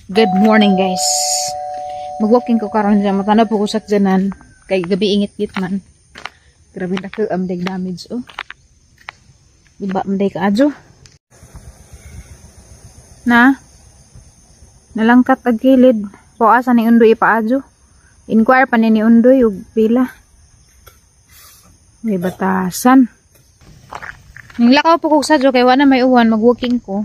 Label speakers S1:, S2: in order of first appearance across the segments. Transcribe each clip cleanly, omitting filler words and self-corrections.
S1: Good morning, guys. Mag-walking ko karon dyan. Matanaw po ko sa dyanan. Kay gabi ingit-git man. Grabe na ko am damage oh. Diba manday ka adyo? Na? Nalangkat ag kilid. Po asa ni Undoy ipaadyo? Inquire pa ni Undoy og pila. May batasan. Ning lakaw po ko sa kay wa na may uwan, mag-walking ko.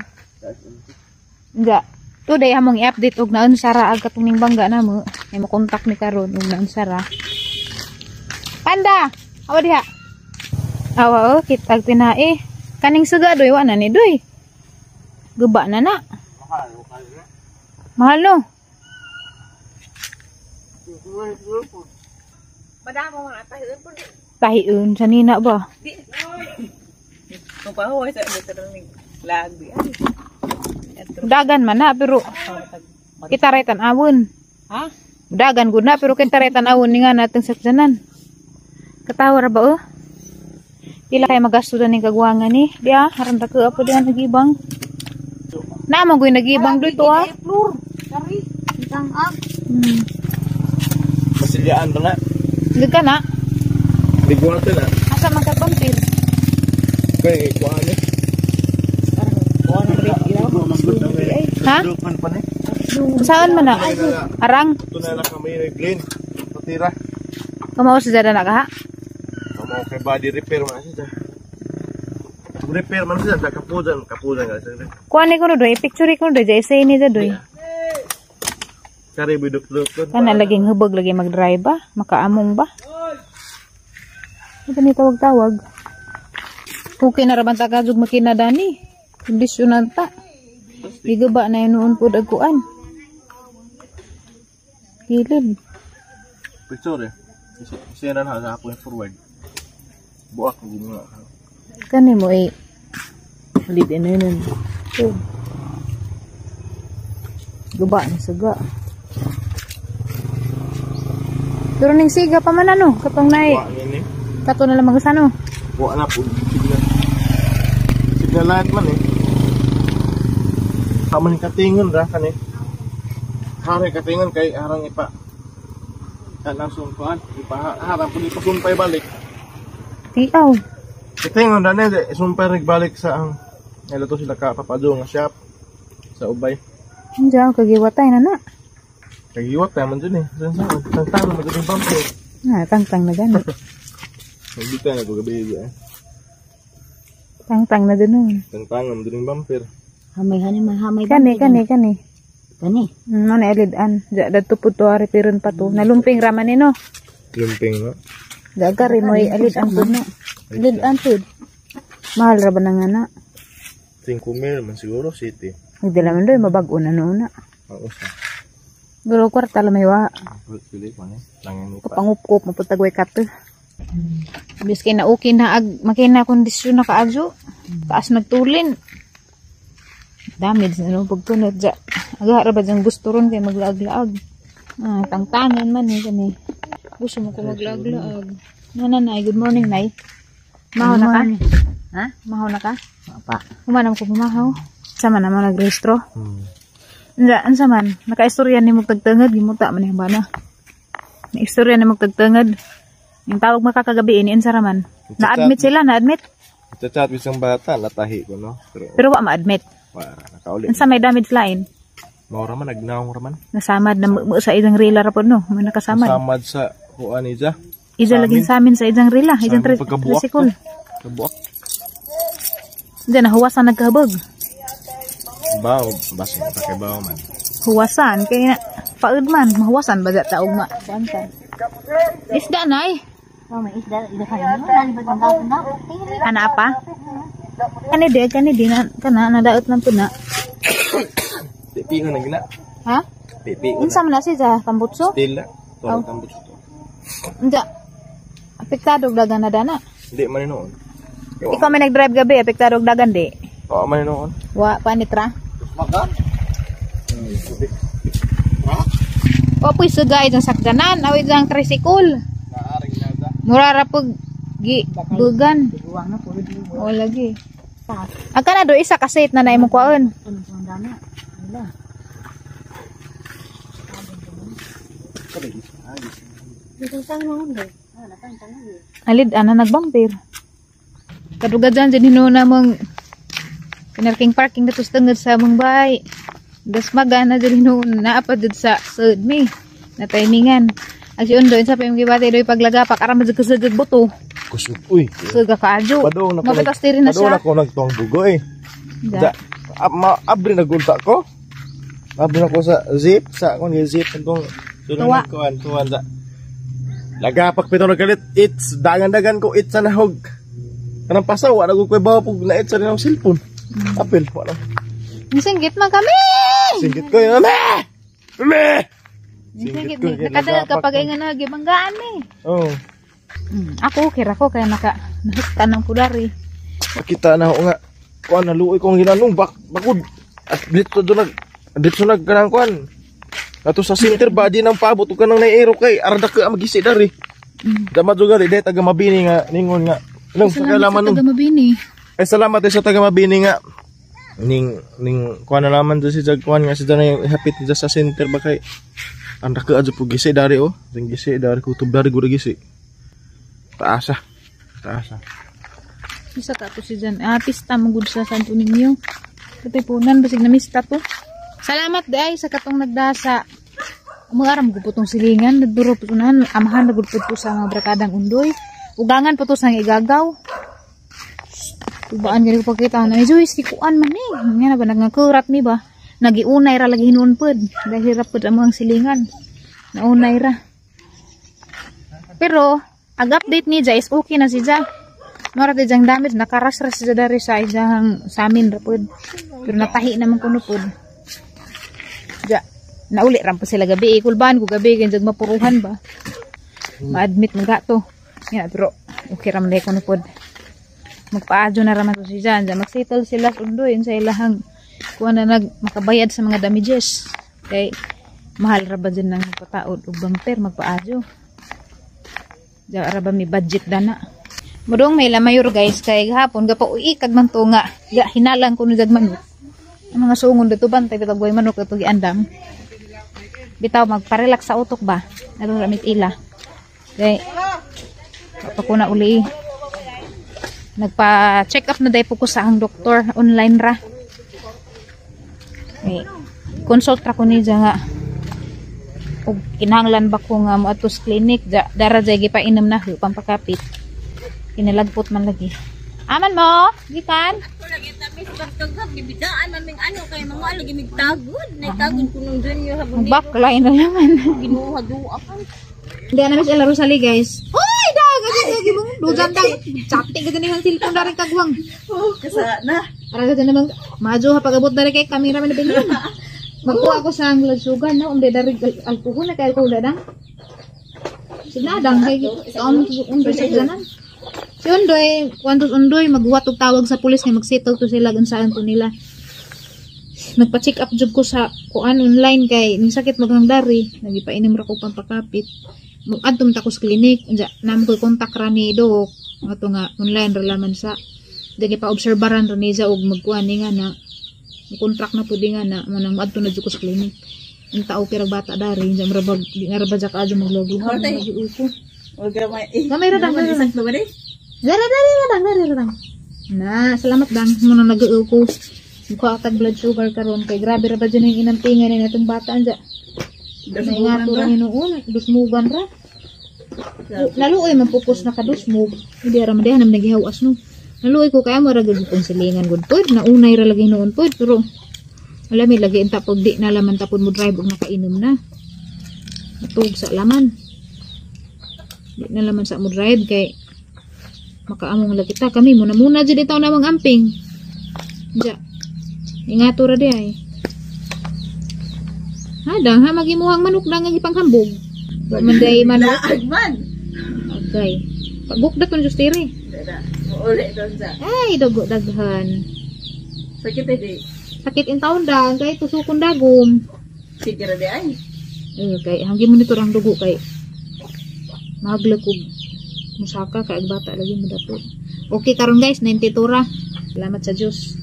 S1: Nga. Today among i-update og naunsa ra ag katong ning bangga namo. May mo-contact mi karon og naunsa ra. Panda! Awa diha. Awa oh, kitag tinae. Kaning suga doy wa na ni doy. Guba na na. Mahal no. Tahiun sa nina ba? Dagan man na pero kita ray tan-awon.
S2: Ha?
S1: Dagan gud na pero kita ray tan-awon ni nga natong sakyanan. Katawa ra ba oh? Pila kay magasto ning kagwangan ni? Diya, haran ta ko apo diha nagibang. Na mo goy nagibang dito ah.
S2: Floor. Kari. Isang ag.
S3: Basilyaan ba na?
S1: Hindi ka na.
S3: Bigwan natin ah.
S1: Asa man ka pampir?
S3: Kaya kuhaan niya.
S1: Ha? Saan man na? Arang.
S3: Ito na lang kami may plane. Patira.
S1: Kamao sa dada na ka ha?
S3: Kamao kay body repair man siya. Repair man siya. Kapudan. Kapudan ka.
S1: Kuha ni ko no doy. Picture ko no doy. Jay say ni doy.
S3: Kari bidok-dok.
S1: Kana laging hubog lagi mag-drive ba? Makaamong ba? Ito ni tawag-tawag. Okay na raban ta kajug makina dani. Kondisyonan ta. Gigaba na yun noon po dagkuan. Kilid.
S3: Picture eh. Isa na lang sa ako yung forward. Buak ko ginawa.
S1: Kani mo eh. Ulit na yun. Oh. Guba na suga. Pero ning siga pa man ano. Katong nai.
S3: Buak yan eh.
S1: Kato na lang magasano.
S3: Buak na po. Signal. Signal light man eh. Tama ni katingon ra kani. Hari katingon kay harang ipa. Kanang sumpan, ipa harang pud ipasumpay balik.
S1: Tiaw.
S3: Katingon ra ni sumpay balik sa ang to sila ka papadung nga shop sa Ubay.
S1: Diyan kagiwatay na na.
S3: Kagiwatay man dun eh. San saan man dun yung bumper.
S1: Ah, tangtang na gani.
S3: Magbitay na ko gabi eh.
S1: Tangtang na dun nun.
S3: Tangtang man dun yung bumper.
S2: Hamay hani man hamay.
S1: Kani kani kani.
S2: Kani.
S1: No na elidan. Ja dadto pud to ari piron pa to. Nalumping ra man ni no.
S3: Lumping no.
S1: Gagari mo ay alidan pud no. Alidan pud. Mahal ra ba na nga na?
S3: 5 mil man siguro city.
S1: Nagdala man doy mabag-o na noon na.
S3: Oo sa.
S1: Pero kwarta la may wa.
S3: Pili ko ni. Langin pa.
S1: Kapangupkop mo pud tagway kat. Bis kay na okay na ag makina kondisyon na kaadyo. Taas nagtulin. Damage na no pagtunod ja. Aga ra ba jang gusto ron kay maglaag-laag. Ah, tangtangan man eh kani. Gusto mo ko maglaag-laag. Nana nay, good morning nay. Mahaw na ka?
S2: Ha?
S1: Mahaw na ka?
S2: Pa.
S1: Humanam ko pumahaw. Sama na mo nagrehistro. Unsa unsa man nakaistorya ni mo tagtangad gimuta man yung bana. Naistorya ni mo tagtangad. Yung tawag makakagabi ini unsa ra man. Na-admit sila, na-admit.
S3: Chat bisang bata latahi ko no.
S1: Pero wa ma-admit.
S3: Wa nakauli.
S1: Unsa may damage line?
S3: Mao ra man nagnaong ra man.
S1: Nasamad na mo sa isang rila ra pod no. May nakasamad.
S3: Nasamad sa kuan ija.
S1: Ija laging samin sa isang rila, isang tricycle.
S3: Kabuak.
S1: Diyan nahuwasan nagkahabog.
S3: Baw, basta kay baw man.
S1: Huwasan kay na paud man, mahuwasan ba ta ugma? Isda nay.
S2: Oh, may isda, isda ka na.
S1: Ana pa? Kani di na kana nadaot lang pud na.
S3: Pipi na gina.
S1: Ha?
S3: Pipi.
S1: Unsa man na siya tambutso?
S3: Still na. To tambutso to.
S1: Unsa? Apektado og dagan na dana.
S3: Di man noon.
S1: Ikaw may nag-drive gabi, apektado og dagan di.
S3: Oo man noon.
S1: Wa panitra.
S3: Maka?
S1: O po'y sugay dyan sakdanan, awit dyan tricycle.
S3: Naaring nada.
S1: Mura ra pag gi bugan. O lagi. Agka na do isa kaset na na imong kwaon. Alid ana nagbumper. Kadugadan dyan hinuon mong pinarking parking dito sa tungod sa mong bahay. Das magana dyan hinuon naapa dyan sa sud mi na timingan. Ang si Undo, sa payong gibati doy paglagapak aram jud kasugag buto.
S3: Kusog uy.
S1: Suga kaadyo.
S3: Padung na ko.
S1: Mapitas tiri na
S3: Padung
S1: siya.
S3: na ko nagtuang bugo eh.
S1: Da.
S3: Da, abri na gulta ko. Abri na ko sa zip sa kon zip itong
S1: Tuwa.
S3: kuan tuwa da. Lagapak pito na galit it's dagan-dagan ko it's sa nahog. Kanang pasaw wala ko koy bawa pug na it's sa rin ang cellphone. Apil wala.
S1: Misinggit man kami.
S3: Singgit ko yun. Me! Me!
S1: Misinggit
S3: ko,
S1: mi. Nakadalag
S3: lagapak
S1: kapag nga na gibanggaan mi.
S3: Oh.
S1: Ako okay ra ko kaya naka nahuktan ng pudari.
S3: Makita na ako nga. Kuan naluoy kong ginanong bakod. At dito do nag dito nag kanang kuan. Ato sa center body ng paabot ug kanang naiero kay arda ka magisi dari. Damat jud gali taga Mabini nga ningon nga. Nung sa
S1: Salamat sa
S3: kalaman nung.
S1: taga Mabini.
S3: Eh salamat eh sa taga Mabini nga. Ning ning kuan na naman do si Jag kuan nga si Janay hapit dyan sa center ba kay anda ka adyo po gisi dari oh. Ding gisi dari kutob dari gud gisi. Taasa. Taasa.
S1: Isa ka to si Jan. Ah, pista mo gud sa Santo Niño. Katipunan basig na mista to. Salamat di ay sa katong nagdasa. Umaram gud po tong silingan, nagduro po tunahan, amahan na gud po to sa mga brakadang undoy. Ugangan po to sa igagaw. Tubaan gani ko pakita na Joyce si kuan man ni. Nga na ba nagkakurat mi ba? Nagiunay ra lagi hinuon pod. Dahil ra pod ang silingan. Naunay ra. Pero ag update ni Ja is okay na si Ja. Mara di jang damage nakaras ra si Ja dari sa isang sa amin ra pod. Pero natahi naman kuno pod. Ja, nauli ra po sila gabi. Kulban ko gabi kay jag mapuruhan ba. Ma-admit man gato. Ya, pero okay ra man kuno pod. Magpaadyo na raman to si Jan. Ja, magsettle sila sa undoy sa ilahang kuha na nag makabayad sa mga damages. Kay mahal ra ba dyan ng pataod ug bumper magpaadyo. Ja, ra ba may budget dana. Mudong may lamayor guys kay gahapon gapauwi kag man to nga ga hinalang kuno jag manok. Ang mga suungon dito bantay bitag buhay manok ato giandam. Bitaw magparelax sa utok ba. Ato ramit ila. Kay pa ko na uli. Nagpa-check up na dahil po ko sa ang doktor online ra. Eh, consult ra ko niya nga og kinahanglan ba ko nga moadto sa clinic da, dara jay gipainom na ho pampakapit. Kinalagpot man lagi. Aman mo, gikan.
S2: Lagi tamis pagtagag gibidaan man ming ano kay mga ano gimigtagod. Nagtagod ko nung junior habang
S1: Baklay na naman.
S2: Ginuha duwa pa.
S1: Hindi na miss Ella Rosalie guys. Uy, dag agad lagi mong dujan dag. Chati gud ni ang cellphone dari kagwang.
S2: Oh, kasa na.
S1: Para gud namang majo ha pag-abot dari kay kamera man na bilhin. Magkuha ako sa ang blood sugar no, umde dari alkohol na kay alkohol na dang. Sinadang kay kaon undoy sa ganan. Si Undoy, kwantos Undoy maghuwat og tawag sa pulis nga magsettle to sila unsaan to nila. Nagpa-check up jud ko sa kuan online kay ning sakit maghang dari, nagipainom ra ko pampakapit. Adto ta ko sa clinic, unja namo koy contact ra ni doc, ato nga online ra laman sa. Dagi pa obserbaran ra niya og magkuan ni nga na contract na pud nga na mo nang adto na jud ko sa clinic. Ang tao pirag bata dari, unja murabag di nga ra ba jak adyo maglogihan. Uko.
S2: Gamay.
S1: Gamay ra dang, gamay ra dang.
S2: Isang ba
S1: Dara dara ra dang, dara ra dang. Na, salamat dang mo nang nag-uko. Mukha tag blood sugar karon kay grabe ra ba dyan yung inampingan ni atong bata anja. Naingato ra hinuon, dusmugan ra. Naluoy man pukos na kadusmog. Hindi ra man diha nam nagihawas no. Naluoy ko kaya mo ra gyud kung silingan gud pod, naunay ra lagi hinuon pod pero wala may lagi unta pag di na laman tapon mo drive og nakainom na. Matug sa laman. Di na laman sa mo drive kay makaamong lagi ta kami muna muna jud itaw namang amping. Ja. Ingato ra di ay. Hadang ha magimuhang manok na nga gipanghambog. Wa man day manok.
S2: Agman.
S1: Okay. Pagukda tong Diyos tiri.
S2: Dara. Uli doon sa.
S1: Ay, dugo daghan.
S2: Sakit eh di.
S1: Sakit in taon dang kay tusukon dagom.
S2: Sige ra di ay.
S1: Eh, kay hanggi monitor ang dugo kay maglakog musaka kay ag bata lagi mo dato. Okay karon guys, 92 ra. Salamat sa Dios.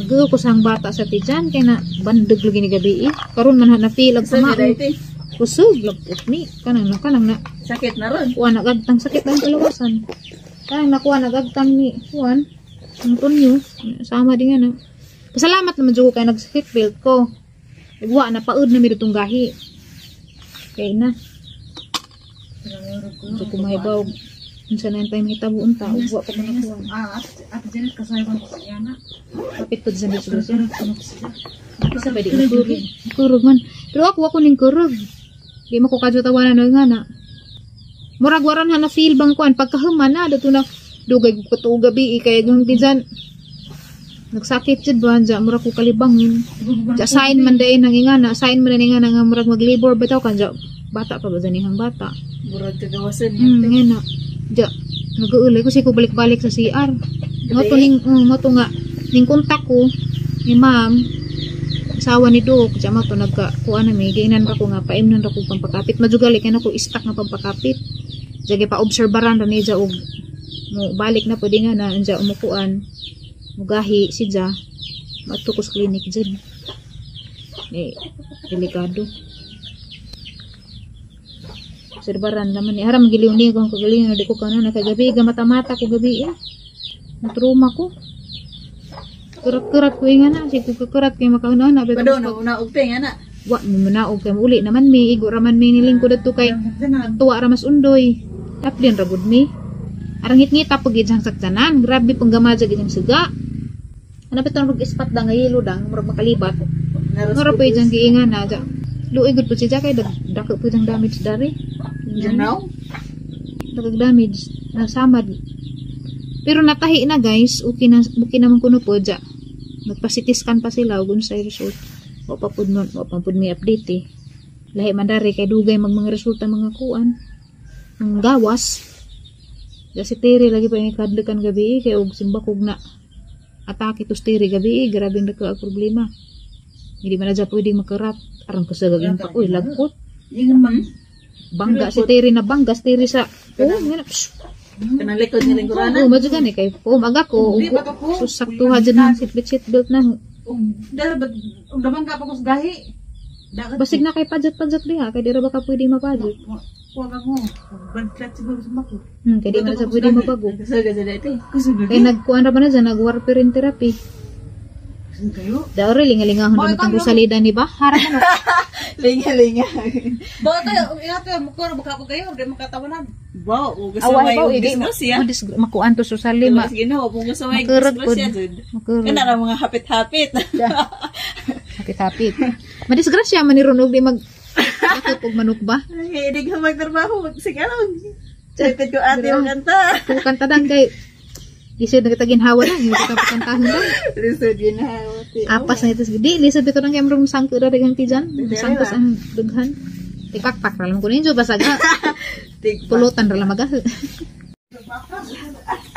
S1: Nagdugo ko sa ang bata sa tiyan kay na bandag lagi ni gabi eh. Karon man ha na feel ag
S2: Sa
S1: sama.
S2: di eh.
S1: Kusog lagpot ni kanang na kanang na.
S2: Sakit na ron.
S1: Kuha nagagtang sakit ang kalawasan. Kanang nakuha nagagtang ni Juan. Antonio, sama din nga na. Pasalamat naman jud ko kay nag-seatbelt ko. Wa na paud na mi ditong gahi. Kay na. So kung mahibaw, unsa na yung time hitabo unta, ug wa pa ko nakuha.
S4: Ah, at Janet kasay ko sa yana.
S1: Kapit po sa dito siya. Isa ba di kurog? Kurog man. Pero ako ning kurog. Di mo ko kadyo tawanan na nga na. Murag waran ha na feel bang kuan pagkahuman na dato na dugay ko tuog gabi eh, kay gang diyan nagsakit jud ba dyan murag ko kalibang ja sign man dayon ang ingana, sign man dayon ingana nga murag maglibor bitaw kan ja bata pa ba dyan ihang bata.
S4: Murag kagawasan
S1: Nga na. Ja, nag-uulay ko ko balik-balik sa CR. Mo to ning mo to nga ning kontak ko ni ma'am, asawa ni Doc, ja mo to nagka kuan na mi giinan ra ko nga paimnon ra ko pampakapit. Majugali kay nako istak nga pampakapit. Ja gi pa obserbaran ra ni ja og mo balik na pwede nga na anja umukuan. Mugahi si ja. Maadto ko sa clinic jud. Eh, delikado. Obserbaran naman ni haram giliw ni kung kagalingon di ko kanon kagabi ga mata-mata ko gabi eh. Natruma ko. Kurat-kurat ko nga na, sige ko kurat kay makauna na
S4: Pado na una og ting ana.
S1: Wa mo manaog kay uli naman mi igo ra man mi nilingkod adto kay tuwa ra mas undoy. Taplin ra gud mi. Arang ngit-ngita pag gid sakyanan, grabe pang gamaja gid ang suga. Ano pa tong ispat da nga yelo dang murag makalibat. Mura pa jang giingan na ja. Luoy gud po siya kay dako po jang damage dari.
S4: Now?
S1: Dagag damage nasamad. Pero natahi na guys, okay na okay naman kuno po ja. Nagpa-CT scan pa sila ug unsay result. Wa pa pud mo, wa pa pud mi update eh. Lahi man dari kay dugay mag mga resulta mga kuan. Ang gawas. Ja si Terry lagi pa yung kadlukan gabi eh, kay og simbakog na atake to si Terry gabi eh, grabe ang dako ang problema. Hindi man na dyan pwedeng makarat. Arang kasagag impak. Uy, lagkot.
S4: Ingon man.
S1: Bangga si Terry na bangga si Terry sa... Oh, nga na. Psh.
S4: Kanang likod ni lingkurana.
S1: Oo, madyo gani kay po maga ko.
S4: Hindi, baka po.
S1: Susaktuha dyan ang seatbelt na.
S4: Dahil ba ug damang ka pa ko sa gahi. Dagat.
S1: Basig na kay pajat-pajat diha kay di ra ba ka pwede mapajat.
S4: Kuha ka ko. Blood clot siguro sa mako.
S1: Kay di man na siya pwede mabago.
S2: Kusog sa dati.
S4: Kusog
S1: Kay nagkuan ra ba na dyan, nag-warfarin therapy.
S4: Kusog kayo.
S1: Daw rin, lingalingahon naman itong Rosalida ni ba? Harap mo.
S2: Linga-linga.
S4: Baka tayo, ingat tayo, mukha baka ko kayo, di makatawanan.
S2: Wow, gusto
S1: Away
S2: may
S1: ba, hindi mo.
S2: disgrasya.
S1: Makuan to Rosalie, ma.
S2: Sige na, kung gusto may
S1: Makurot po.
S2: disgrasya jud.
S1: Makurot.
S2: Kana ra mga hapit-hapit.
S1: Hapit-hapit. Madisgrasya man ni Ronog di mag Bakit og manok ba?
S2: Ay, hindi ka magtrabaho, magsigalong. Chepit ko ate yung kanta.
S1: Kung kanta kay Lisod na kita ginhawa lang, hindi kita pakantahan dang.
S2: Lisod ginhawa.
S1: Apas na ito. Di, lisod ito lang kay amrong sangko ra dagang tijan. Sangkos ang dughan. Tikpakpak ra lang ko ninyo basaga. Pulutan ra lang maga.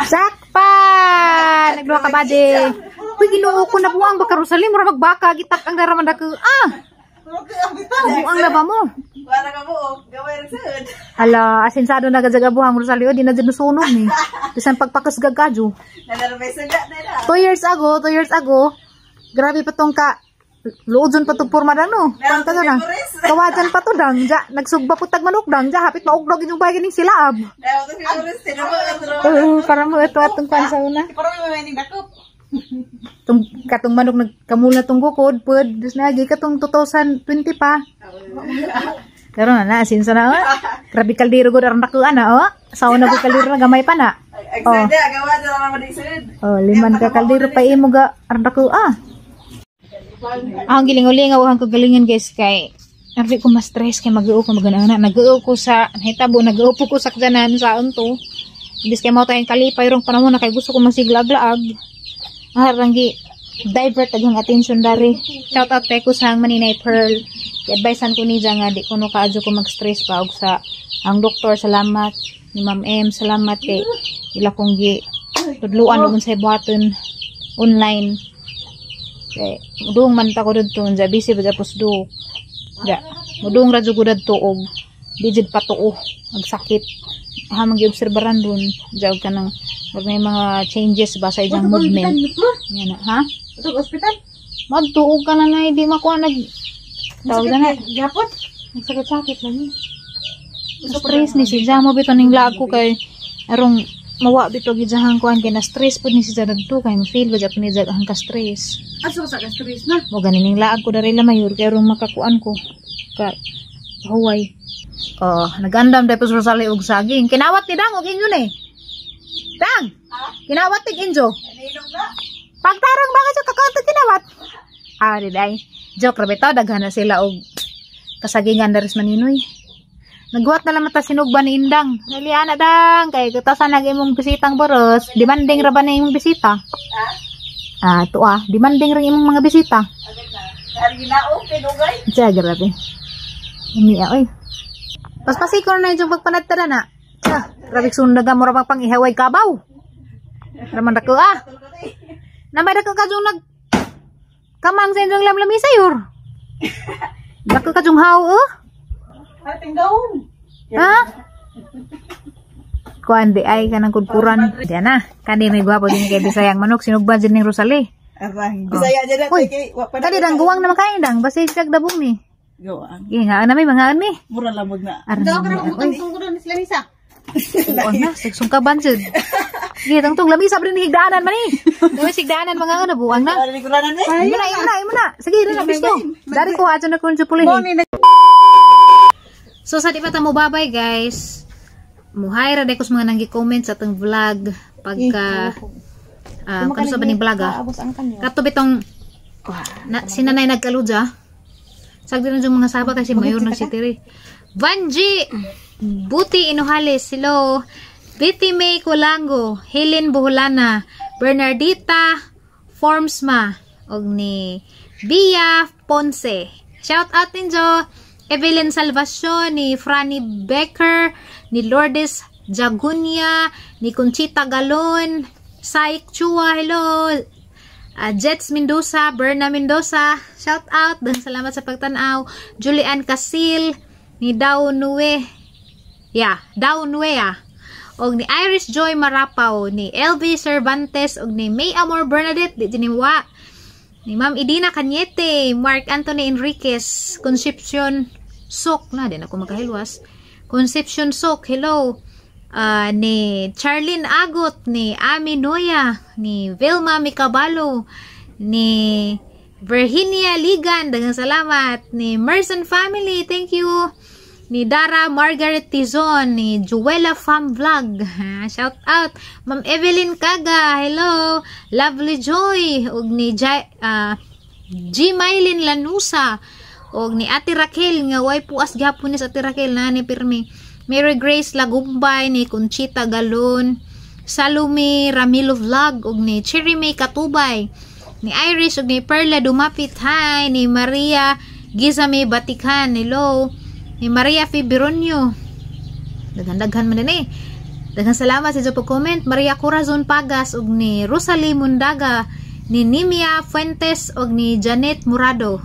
S1: Sakpan! Nagduha ka bade. Uy, Ginoo ko na buang baka Rosalie mura magbaka gitak ang daraman dako. Ah! Buang na ba mo?
S2: Para ka mo, gawin sud.
S1: Hala, asensado na gadyaga buhang Rosalio, di na dyan nasunog ni. Bisan pagpakasgag kadyo.
S2: Nadarabay suga na na.
S1: 2 years ago, 2 years ago, grabe pa tong ka, luodson pa tong porma dang no. Panta na dang. Kawajan pa to dang, ja, nagsugba po tag manok dang, ja, hapit maugdog inyong bahay kining silaab. Oo, para mo ito atong kwan sa una.
S4: Parang may maning dakop.
S1: Tung, katong manok nagkamula tong gukod, pwed, dus na, gi katong 2020 pa. Pero na na, asin sa na, oh. Grabe kaldero gud aron dakuan na, oh. Sa una gud kaldero na gamay pa na.
S2: Ang sada, gawa na naman sud.
S1: Oh, liman ka kaldero pa imo ga aron dako ah. Ang giling-uling ang kagalingan guys kay Ardi ko ma-stress kay mag-uo ko maganana. Nag-uo ko sa hitabo, nag-uo po ko sa sakyanan sa unto. Imbis kay mao tayong kalipay rong panahon na kay gusto ko masiglag-laag. Haranggi divert agang attention dari. Shout out kay kusang Maninay Pearl. I-advisean ko niya nga di kuno kaadyo ko mag-stress pa og sa ang doktor, salamat ni Ma'am M, salamat kay ila kong gi tudluan og unsay buhaton online. Kay mudung man ta ko didto unsa busy ba tapos do. Ja, mudung ra jud ko didto og di jud patuo magsakit. Ha magi-obserbaran dun ja og kanang wag may mga changes ba sa iyang movement. Nga na, ha?
S4: Ito, hospital.
S1: Magtuog ka na na, hindi makuha nag... Tawag na.
S4: Gapot.
S1: Nagsakit-sakit lang eh. Stress ni si Jamo bitaw ning laag ko kay arong mawa bitaw gidyahan ko kay na stress pud ni si Jadagto kay mo feel ba jud ni Jag ang ka stress.
S4: Asa sa ka stress na?
S1: Mo gani ning laag ko dari la mayor kay arong makakuan ko ka huway. Oh, nagandam dahil po sa og saging. Kinawat ni Dang og inyo ni. Dang. Kinawat tig injo. Pagtarong bakit sa kakaunti kinawat? Ah, di day. Joke ra bitaw daghan na sila og kasagingan daris maninoy. Naghuwat na lang mata sinugba ni Indang. Naliana dang kay katasan nag imong bisitang boros, demanding ra ba na imong bisita? Ah, ito ah, demanding ra imong mga bisita. Diya, grabe. Umiya, oy. Paspasi ko na yung pagpanadtara na. Ah, grabe sundaga mo ra pang pang ihaway kabaw. Raman dako ah. Namay dako ka nag kamang sa inyong lamlamisa yor. Dako ka yung haw oh.
S4: Ating gawon.
S1: Ha? Kuan di ay kanang kudkuran. Diyan na. Kani may gwapo din kay Bisayang manok sinugban din ning Rosalie.
S4: Arang. Bisaya dyan
S1: Uy,
S4: natin kay wa pa na.
S1: Kani dang guwang naman kayo dang basig sag dabong ni.
S4: Gawang.
S1: Sige nga na may mga mi.
S4: Mura lamog na.
S1: Aran. Oy,
S2: Tungkol na sila misa.
S1: oo na, sungsungkaban jud. Sige, tungtong lamisa pa rin higdaanan man eh. Dami sigdaanan mga ano, buwang na.
S4: Ari ko na ni.
S1: Imo na, imo na, imo na. Sige, rin na gusto. Dari ko adyo na kun sa. So sa di pa ta mo babay guys. Muhay ra ko sa mga nanggi-comment sa atong vlog pagka kano sa ba ning vlog ah. Kato bitong na, si nanay nagkaludya. Sagdi na yung mga saba kasi mayor nagsitiri. Vanji Buti Inuhales, hello. Betty May Kulango, Helen Buhulana, Bernardita Formsma, og ni Bia Ponce. Shout out ninyo Evelyn Salvacion, ni Franny Becker, ni Lourdes Jagunia, ni Conchita Galon, Saik Chua, hello. Jets Mendoza, Berna Mendoza, shout out. Dan salamat sa pagtanaw. Julian Casil, ni Daw Nue. Yeah, Daw Nuea. Og ni Iris Joy Marapaw, ni LV Cervantes, og ni May Amor Bernadette, di dinimwa. Ni Ma'am Idina Cañete, Mark Anthony Enriquez, Concepcion Sok, na din ako magkahilwas. Concepcion Sok, hello. Ni Charlene Agot, ni Ami Noya, ni Vilma Micabalo, ni Virginia Ligan, daghang salamat, ni Merson Family, thank you, ni Dara Margaret Tizon, ni Juela Fam Vlog, ha, shout out, Ma'am Evelyn Kaga, hello, Lovely Joy, ug ni G. Mylene Lanusa, og ni Ate Raquel, nga way puas gihapon ni sa Ate Raquel, na ni pirmi, Mary Grace Lagumbay, ni Conchita Galon, Salome Ramilo Vlog, ug ni Cherry May Katubay, ni Irish, ug ni Perla Dumapit, hi, ni Maria Gizame Batikan, hello, ni Maria Fiberonio, daghan-daghan man din eh. Daghan salamat sa inyo pag-comment, Maria Corazon Pagas, ug ni Rosalie Mundaga, ni Nimia Fuentes, ug ni Janet Murado,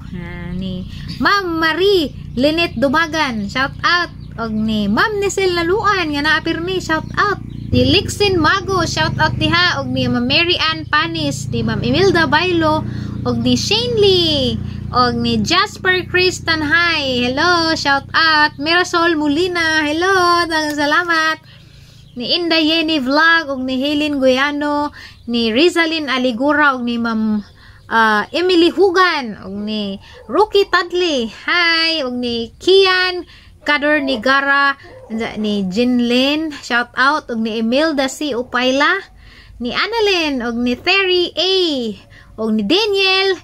S1: ni Ma'am Marie Lynette Dumagan, shout out, og ni Ma'am Nisel Naluan nga naapirmi, shout out, ni Lixin Mago, shout out diha, og ni Ma'am Mary Ann Panis, ni Ma'am Imelda Bailo, og ni Shane Lee, og ni Jasper Chris Tanhay, hello, shout out, Mirasol Molina, hello, daghang salamat, ni Inday Yeni Vlog, og ni Helen Goyano, ni Rizalyn Aligura, og ni Ma'am Emily Hugan, og ni Rookie Tadley, hi, og ni Kian Kador Nigara, ni Jinlin, shout out, og ni Imelda C. Upayla, ni Annalyn, og ni Terry A, og ni Daniel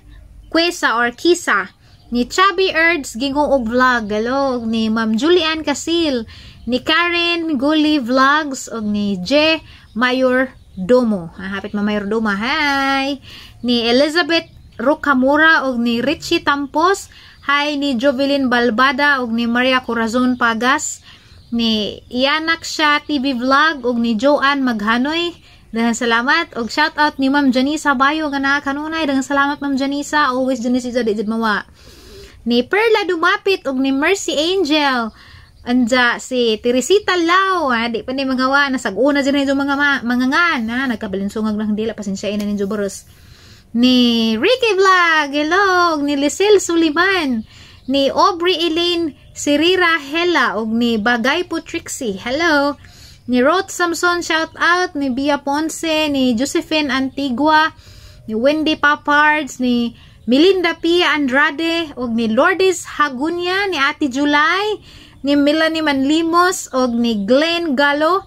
S1: Cuesa or Kisa, ni Chubby Erds Gingoog Vlog, hello, og ni Ma'am Julian Casil, ni Karen Guli Vlogs, og ni J. Mayor Domo, hapit ma Mayor Doma, hi, ni Elizabeth Rocamora, og ni Richie Tampos, hi, ni Jovelyn Balbada, og ni Maria Corazon Pagas, ni Ianak Siya TV Vlog, og ni Joanne Maghanoy, daghang salamat, og shout out ni Ma'am Janisa Bayo nga naa kanunay, daghang salamat Ma'am Janisa, always Janisa di jud mawa, ni Perla Dumapit, og ni Mercy Angel, anja si Teresita Lau, ha, di pa ni mga wa, nasag-una dyan na yung mga mga ngan, ha, nagkabalinsungag lang dila, pasensyain na ninyo boros, ni Ricky Vlog, hello, ni Lisel Suliman, Ni Aubrey Elaine Sirira Hela og ni Bagay po Trixie. Hello. Ni Ruth Samson, shout out. Ni Bia Ponce, ni Josephine Antigua, ni Wendy Papards, ni Melinda Pia Andrade, og ni Lourdes Hagunya, ni Ate July, ni Melanie Manlimos, og ni Glenn Gallo,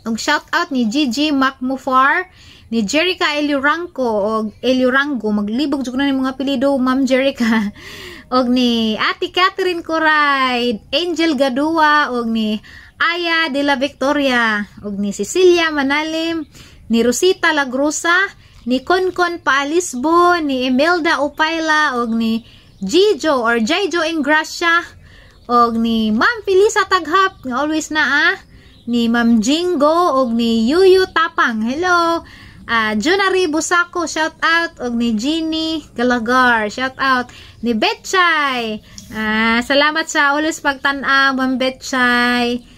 S1: og shout out ni Gigi Macmufar, ni Jerica Eliuranco, og Eliurango, maglibog jud ko na ni mga apelyido, Ma'am Jerica. Og ni Ate Catherine Coray, Angel Gadua, og ni Aya de la Victoria, og ni Cecilia Manalim, ni Rosita Lagrosa, ni Concon Paalisbo, ni Imelda Upayla, og ni Gijo or Jaijo Ingracia, og ni Ma'am Felisa Taghap, nga always na ni Ma'am Jingo, og ni Yuyu Tapang, hello. Junari Busako, shout out, og ni Jeannie Galagar, shout out, ni Betchay. Salamat sa always pagtan-aw, Ma'am Betchay.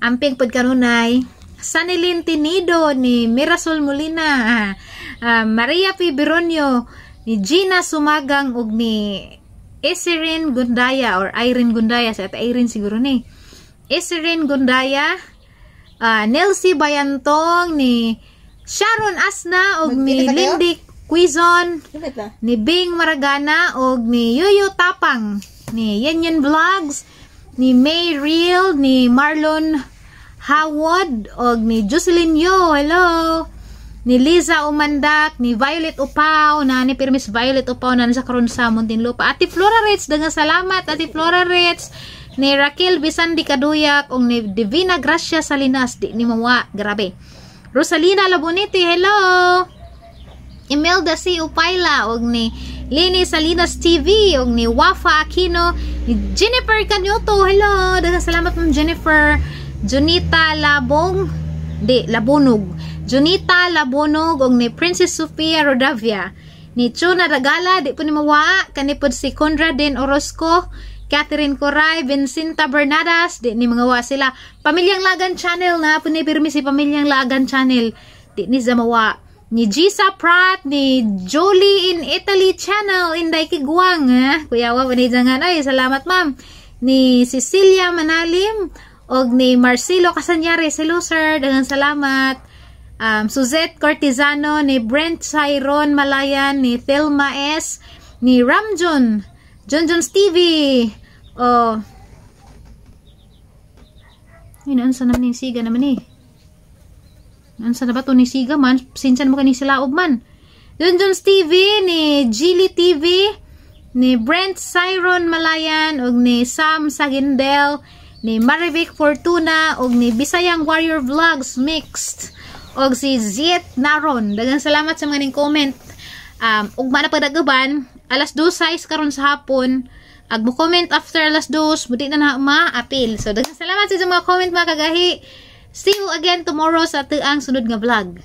S1: Amping pod kanunay. Sanilin Tinido, ni Mirasol Molina, Maria P. Beronio, ni Gina Sumagang, og ni Isirin Gundaya or Irene Gundaya, sa Ate Irene siguro ni. Isirin Gundaya, Nelsie Bayantong, ni Sharon Asna, og ni
S4: Magkita kayo?
S1: Lindy Quizon,
S4: Lapit na.
S1: Ni Bing Maragana, og ni Yuyu Tapang, ni Yenyen Vlogs, ni May Real, ni Marlon Hawod, og ni Jocelyn Yo, hello. Ni Liza Umandak, ni Violet Upaw, na ni Pirmis Violet Upaw na sa karon sa Muntinlupa. Ate Flora Ritz, daghang salamat, Ate Flora Ritz. Ni Raquel Bisandi Kaduyak, og ni Divina Gracia Salinas, di ni mawa, grabe. Rosalina Labonete, hello. Imelda C. Upayla, og ni Lini Salinas TV, og ni Wafa Aquino, ni Jennifer Canyoto, hello. Daghang salamat, Ma'am Jennifer. Junita Labong, di, Labonog. Junita Labonog, og ni Princess Sofia Rodavia. Ni Chuna Dagala, di po ni mawa, kani pod si Conradin Orozco, Catherine Coray, Vincenta Bernadas, di ni mga wa sila. Pamilyang Lagan Channel na po ni pirmi si Pamilyang Lagan Channel, di ni Zamawa. Ni Gisa Pratt, ni Jolie in Italy Channel, Inday Kiguang, ha? Kuya wa, ni Jangan, ay, salamat, ma'am. Ni Cecilia Manalim, og ni Marcelo Casanyares, hello sir, daghang salamat. Suzette Cortizano, ni Brent Cyron Malayan, ni Thelma S, ni Ramjon, John John Stevie, oh, yun, ansa naman yung siga naman eh. Ansa na ba to ni siga man? Sinsan mo kani sila man. John John TV, ni Gilly TV, ni Brent Cyron Malayan, ug ni Sam Sagindel, ni Marivic Fortuna, ug ni Bisayang Warrior Vlogs Mixed, ug si Ziet Naron. Daghang salamat sa mga ning comment. Ugma na pagdagaban, alas 2 size karon sa hapon. Ag mo comment after alas 2, mudi na na ma-apil. So daghang salamat sa mga comment, mga kagahi. See you again tomorrow sa tuang sunod nga vlog.